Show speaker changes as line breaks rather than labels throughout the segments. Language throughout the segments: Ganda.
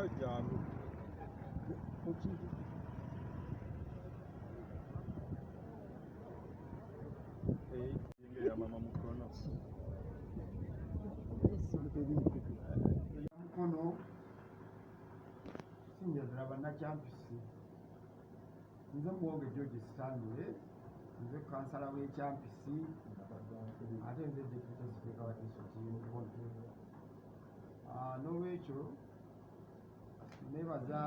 Jangu. Ya mama Mukono.
Mukono singira ddala bannakyampisi. Nze Muwonge George Stanley, nze kansala w'Ekyampisi, ate nze deputy speaker wa disitulikiti y'e Mukono. N'olwekyo nebaza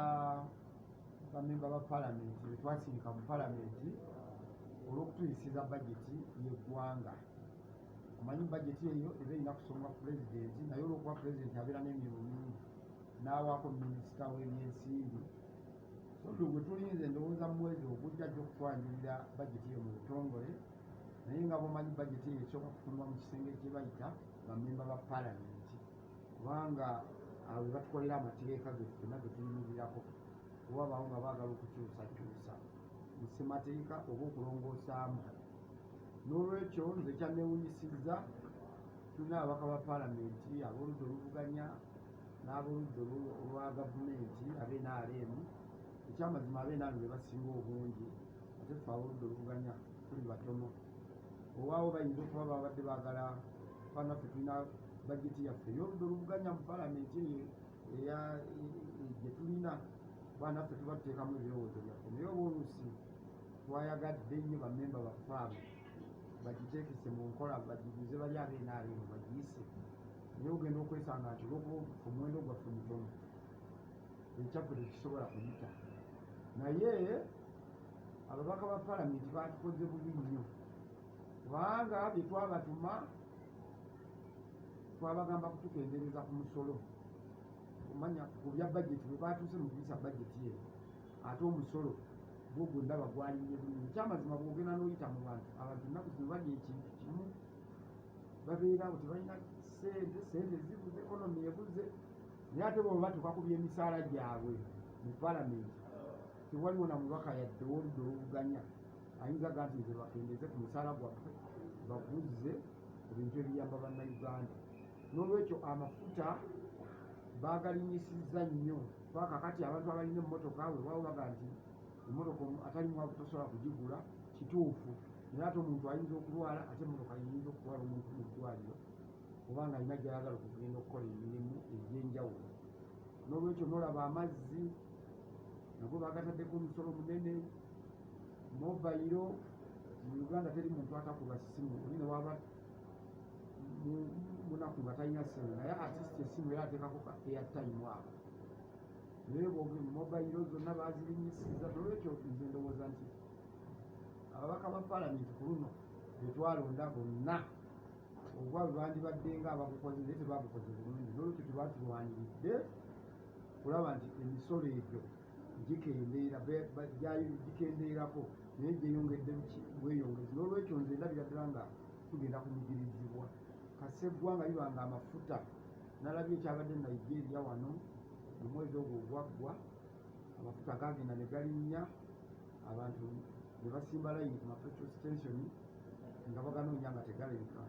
bamemba ba palamenti betwasindika mu palamenti olw'okutuyisiza bajeti y'eggwanga. Omanyi bajeti eyo eba erina kusomwa pulezidenti, naye olw'okuba pulezidenti abeera n'emirimu mingi n'awaako minisita w'ebyensimbi. So nno gwe tulinze, ndowooza mu mwezi ogujja ajja okutwanjulira bajeti eyo mu butongole. Naye nga bwomanyi, bajeti eyo esooka kufuluma mu kisenge kye bayita bamemba ba palamenti, kubanga abo be batukolera amateeka ge ffenna ge tuyimirirako, owabaawo nga baagala okukyusakyusa mu ssemateeka oba okulongoosaamu. N'olwekyo nze kyanneewunyisizza, tulina ababaka ba palamenti ab'oludda oluvuganya n'ab'oludda olwa gavumenti ab'NRM. Ekyamazima, ab'NRM be basinga obungi, ate ffe ab'oludda oluvuganya tuli batono. Owaawo bayinza okuba babadde baagala kuba naffe tulina bajeti yaffe ey'oludda oluvuganya mu palamenti eyo eya gye tulina, kuba naffe tuba tuteekamu ebirowoozo byaffe. Naye oba oluusi twayagadde nnyo bamemba baffe abo bagiteekese mu nkola, bagiguze bali ab'NRM bagiyise, naye ogenda okwesanga nti olwokuba omuwendo gwaffe mutono, ekyaffe tekisobola kuyita. Naye ababaka ba palamenti batukoze bubi nnyo, kubanga bye twabatuma twabagamba kutukendeereza ku musolo. Omanya ku bya bajeti, bwe batuuse mu kuyisa bajeti eno, ate omusolo gwo gwe ndaba gwalinnye bulungi. Ekyamazima, bw'ogenda n'oyita mu bantu, abantu ennaku zino balya ekintu kimu, babeera awo tebalina ssente, ssente zibuze, economy ebuze. Naye ate bwe batuuka ku by'emisaala gyabwe mu palamenti, tewaliwo na mubaka yadde ow'oludda oluvuganya ayinza ga nti nze bakendeeze ku musaala gwaffe, baguzze ku bintu ebiyamba Bannayuganda. N'olwekyo amafuta baagalinyisizza nnyo, kuba kakati abantu abalina emmotoka weewaawo baga nti emmotoka atali mwavu tosobola kugigula, kituufu. Naye ate omuntu ayinza okulwala, ate emmotoka yinza okutwala omuntu mu ddwaliro, kubanga alina gy'ayagala okugenda okukola emirimu egy'enjawulo. N'olwekyo n'olaba amazzi nago bagataddeko omusolo munene. Mobile, mu Uganda teri muntu atakuba ssimu. Oli ne waba munaku nga talina ssimu, naye at least essimu era ateekako ka airtime ako. Naye mobile zonna bazirinyisiza. Nolwekyo nze ndowooza nti ababaka ba palamenti ku luno betwalonda bonna ogwabwe bandibadde nga abagukoze, naye tebagukoze bulungi. Nolwekyo tebatulwaniridde kulaba nti emisolo egyo gikendeera, gikendeerako, naye gyeyongedde bweyongezi. N'olwekyo nze ndabira ddala nga tugenda kunyigirizibwa kasita eggwanga liba nga amafuta. Nalabye ekyabadde Nigeria wano mu mwezi ogwo ogwaggwa, amafuta gagenda ne galinnya, abantu ne basimba layini ku ma petrol station nga baganoonya nga tegalabika,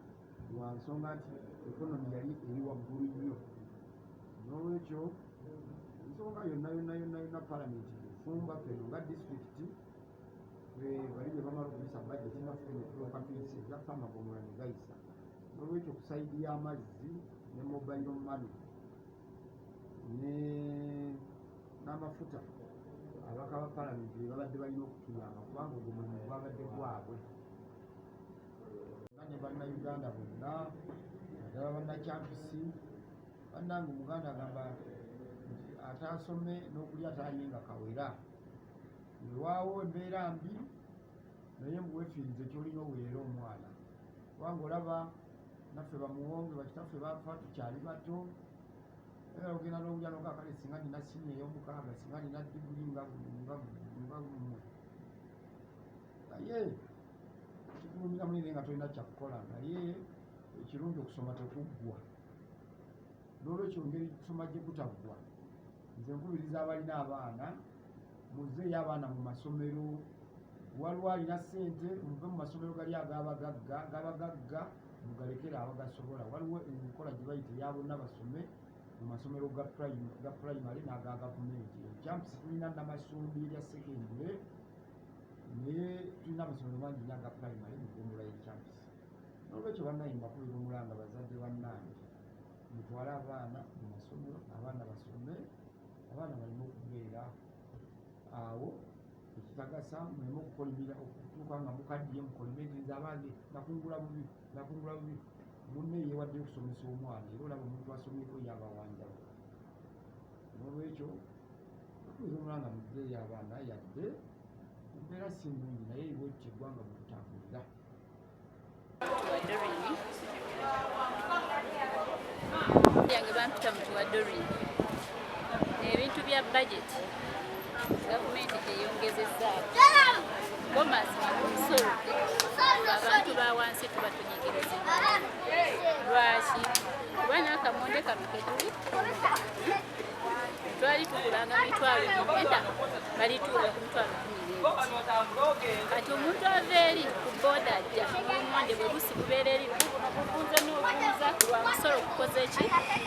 lwa nsonga nti economy yali eri waggulu nnyo. N'olwekyo ensonga yonna yonna yonna yonna palamenti efumba, feno nga disitulikiti bali bwe bamala okuyisa bajeti, naffe ne tulooka tuyisa ezaffe, amagomola ne gayisa. N'olwekyo ku side y'amazzi ne mobile money n'amafuta, ababaka ba palamenti be babadde balina okutuyamba, kubanga ogwo mulimu gwabadde gwabwe. Ne Bannayuganda bonna, naddala bannakyampisi bannange, Omuganda agamba nti ataasome n'okulya taalye nga kawera. Weewaawo embeera mbi, naye mbuwefiirize kyolina oweerera omwana, kubanga olaba naffe bamuwonge bakitaffe bafa tukyali bato. Era ogenda n'owulya noga, kale singa nina siniya ey'omukaaga, singa nina diguli nga mmwe. Naye kikulumira munene nga tolina kyakukola. Naye ekirungi, okusoma tekuggwa. N'olwekyo ngeri kusoma gye kutaggwa, nze nkubiriza abalina abaana, muzzeeyo abaana mu masomero. Waliwo alina ssente, muve mu masomero gali ag'abagagga, g'abagagga mugalekere abagasobola. Waliwo enkola gye bayita eya bonna basome. mu masomero ga primary n'aga gavumenti. Kyampisi tulina Namasumbi erya secondary, naye tulina amasomero mangi nnyo aga primary mu ggombolola y'e Kyampisi. Noolwekyo bannaye mbakubira omulanga, bazadde bannange, mutwale abaana mu masomero, abaana basome, abaana baleme okubeera awo ekitagasa, muleme okukolimira okutuuka nga mukaddiye mukolime nti nze abange nakungula bubi, nakungula bubi. Munne yeewaddeyo okusomesa omwana, era olaba omuntu asomyeko yaba wanjawulo. Noolwekyo bakubiza omulanga muddeeyo abaana, yadde embeera si nnungi, naye bwetyo eggwanga bwe tutambulira.
Yange bampita Mutuwa Doreen. Ebintu bya budget gavumenti gyeyongezezzaako bo mazima ku musolo abantu ba wansi tuba tunyigirizibwa. Lwaki? Kuba n'akamonde kano ketuli twali tugulanga 900,000, balituula ku 110,000. Kati omuntu ava eri ku booda ajja n'obumonde bwe busi bubeera eri bubuno buvunze n'obunza lwa musolo gukoze ki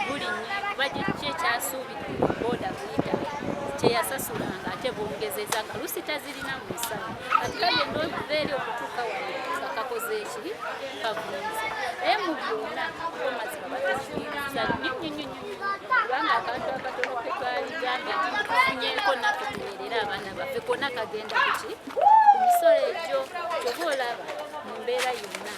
gulinnye, kuba ki ekyasuubirwa ku booda buyita kyeyasasulanga ate bongezeza nga lusi tazirina mu nsawo. Kati kagenda okuva eri okutuuka wano nga kakoze ki kavunze. Naye mu byonna bo mazima batunyigiriza nnyo nnyo nnyo nnyo, kubanga akantu akatono ke twaligambye nti tufunyeeko naffe tuweerere abaana baffe konna kagenda kuki ku misolo egyo. Kyova olaba mu mbeera yonna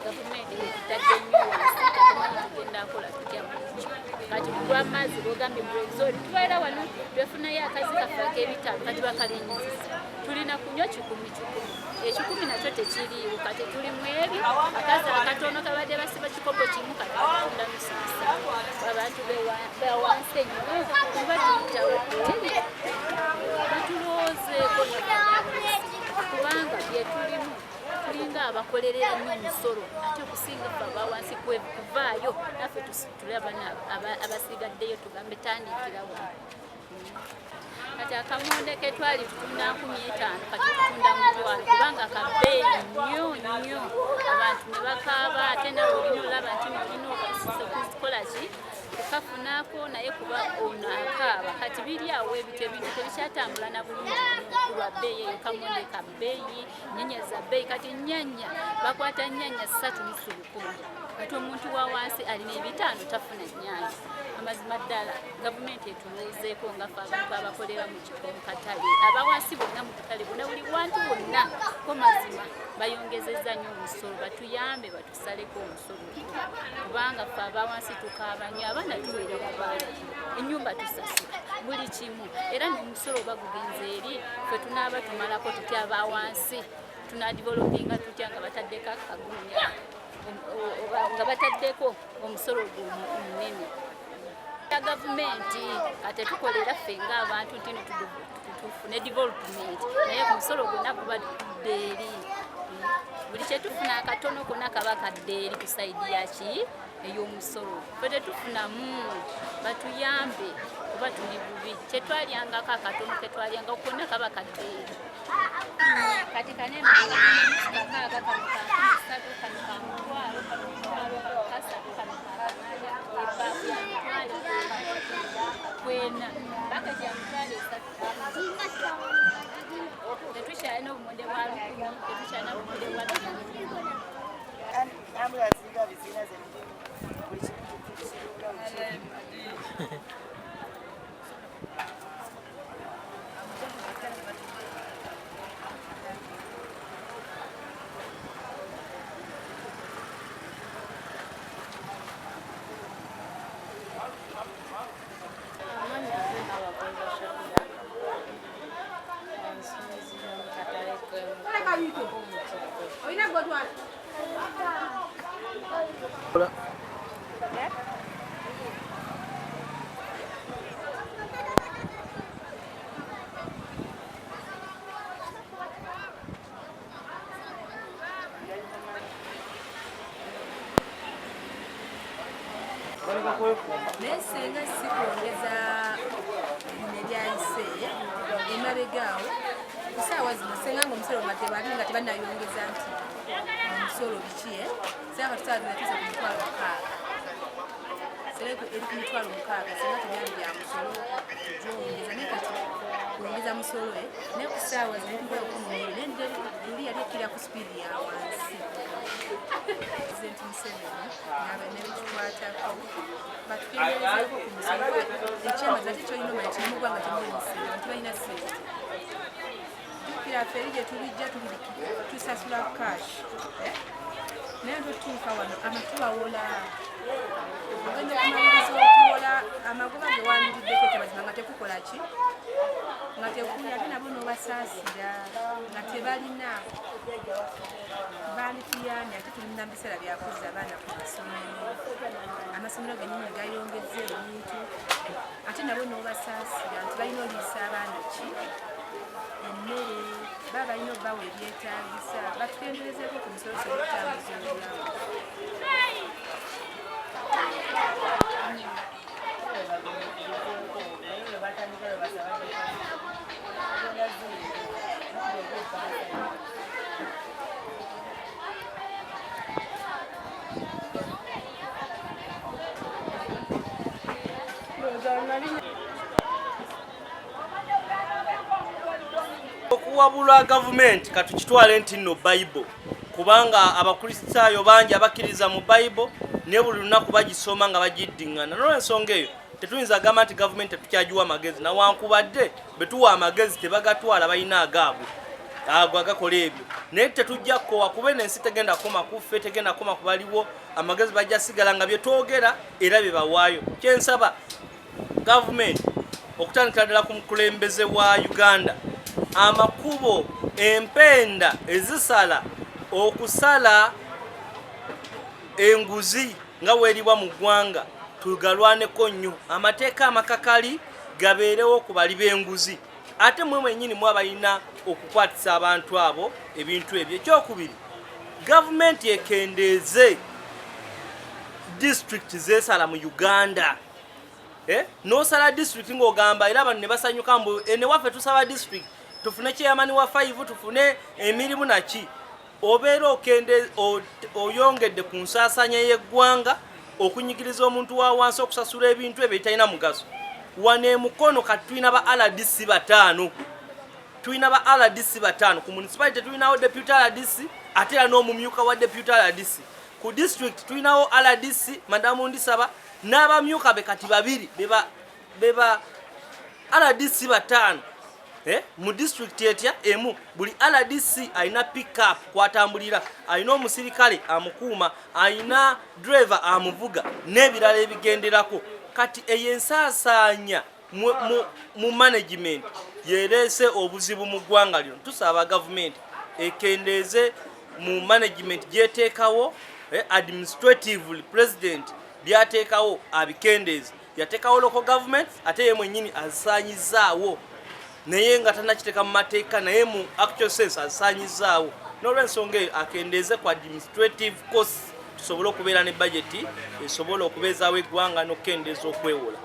gavumenti etutadde nnyo wansi, tetumanyi tugenda kola tutya mu kyo. Kati ku lw'amazzi bwogambye Brezoli tubeera wano twefunayo akazi kaffe ak'ebitaano, kati bakalinyizisa tulina kunywa 1,000 1,000, 1,000 nakyo tekiriiwo. Kati tuli mu ebyo akazi akatono kabadde basiba kikopo kimu, kati bakatunda nusu musanvu. Abantu bewansi ennyo kuba tuyitawo eri batulowoozeeko, kubanga byetulimu tulinga abakolerera nnyo omusolo, ate okusinga ffe abawansi kuvaayo naffe tusitule abaana abasigaddeyo tugambe tandikira wano. Kati akamonde ke twali tutunda 5,000, kati tutunda 500,000, kubanga kabbeeyi nnyo nnyo, abantu ne bakaaba. Ate nawe olina olaba nti olina okukola ki kukafunako, naye kuba ono akaaba. Kati biri awo ebintu ebintu tebikyatambula na bulungi lwa bbeeyi eyo. Kamonde ka bbeeyi, nnyanya za bbeeyi. Kati nnyanya bakwata nnyanya 3.5 lukumi, kati omuntu wa wansi alina 500 tafuna nnyanya. Amazima ddala gavumenti etulowoozeeko nga ffe abantu abakolera mu kifo mu katale, abawansi bonna mu butale bonna, buli wantu wonna ko mazima bayongezezza nnyo omusolo. Batuyambe batusaleko omusolo, kubanga ffe abawansi tukaaba nnyo, abaana tuweerera baana, ennyumba tusasula, buli kimu, era n'omusolo oba gugenze eri ffe tunaaba tumalako tutya? Abawansi tunadevelopinga tutya nga bataddeko akagunya, nga bataddeko omusolo ogwo omunene? Ya gavumenti ate tukolera ffe ng'abantu nti no tufune development, naye ku musolo gwonna guba gudda eri. Buli kyetufuna akatono konna kaba kadda eri ku side yaki ey'omusolo, ffe tetufunamu. Batuyambe kuba tuli bubi, kyetwalyangako akatono ketwalyanga konna kaba kadda eri. Kati kanemukaaga kano ka 3,000, kano ka 500, kano 500, kano 300, kano ka 800, ebaafu ya 40,000, baketi ya 30,000. Tetukyalina obumonde bwa 1,000, tetukyalina bumonde bwa 200.
Ambulansi nga bizina ze buli kintu kirunga buli.
Amannya nze Nabakooza Shakira, nsuubuzi mu katale k'omu Kikwe.
Naye singa si kwongeza bino ebyayise emabega awo, ku ssaawa zino singa nga omusolo nga tebali nga tebanayongeza nti omusolo biki, singa kati ssaawa zino tuuse ku 60,000. Senga eri ku 60,000, senga tebyali bya musolo gyongeza, naye kati kwongeza musolo, naye ku ssaawa zino eri ku 12, naye luli yali ekkirira ku sipiidi ya wansi. Pulezidenti Museveni n'abekikwatako batukenderezeeko ku musolo. Ekyamazi ate kyolina omanya kiri mu ggwanga temuli musolo, abantu balina ssente. Jjukira ffe eri gye tubijja tusasula cash, naye totuuka wano amatubawola, ogenda okumaliriza okuwola amagoba ge wandiriddeko kyamazima nga tekukola ki, nga tekuli, ate nabo n'obasaasira nga tebalina bandituyambye. Ate tulina mu biseera byakuzza abaana ku masomero, amasomero gennyini gayongezza ebintu, ate nabo n'obasaasira nti balina oliisa abaana ki emmere, baba balina obbawa ebyetaagisa. Batukenderezeeko ku musolo tusobole okutambuza obulamu.
Okuwabulwa gavumenti katukitwale nti nno Bayibuli, kubanga Abakristaayo bangi abakkiriza mu Bayibuli, naye buli lunaku bagisoma nga bagiddiŋŋana. Nolwensonga eyo tetuyinza gamba nti gavumenti tetukyagiwa amagezi, nawankubadde betuwa amagezi tebagatwala, balina agaabwe ago agakola ebyo. Naye tetujja kukowa, kuba eno ensi tegenda kukoma kuffe, tegenda kukoma ku baliwo. Amagezi bajja sigala nga byetwogera era bye bawaayo. Kyensaba gavumenti, okutandikira ddala ku mukulembeze wa Uganda, amakubo, empenda ezisala okusala enguzi nga weeribwa mu ggwanga tugalwaneko nnyo. Amateeka amakakali gabeerewo ku bali b'enguzi, ate mwe mwennyini mwe abalina okukwatisa abantu abo ebintu ebyo. Ekyokubiri, gavumenti ekendeeze disitulikiti zeesala mu Uganda. N'osala disitulikiti ng'ogamba, era abantu ne basanyuka mbu newaffe tusaba disitulikiti tufune chairman wa 5, tufune emirimu naki. Obeera okende oyongedde ku nsaasanya y'eggwanga, okunyigiriza omuntu wa wansi okusasula ebintu ebyo ebitalina mugaso. Wano emukono kati tulina ba RDC 5, tulina ba RDC 5 ku municipality, tulinawo deputy RDC ate era n'omumyuka wa deputy RDC. Ku district tulinawo RDC madamu Ndisaba n'abamyuka be kati babiri, beba RDC 5 mu district etya emu. Buli RDC alina pickup kwatambulira, alina omusirikale amukuuma, alina driver amuvuga n'ebirala ebigenderako. Kati eyo ensaasaanya mu management yereese obuzibu mu ggwanga lino. Tusaba gavumenti ekendeeze mu management gyeteekawo, administratively president byateekawo abikendeeze. Yateekawo local government, ate ye mwennyini azisaanyizaawo, naye nga tanakiteeka mu mateeka, naye mu actual sense azisaanyizaawo. N'olwensonga eyo akendeeze ku administrative costs, tusobole okubeera ne budget esobola okubeezaawo eggwanga n'okukendeeza okwewola.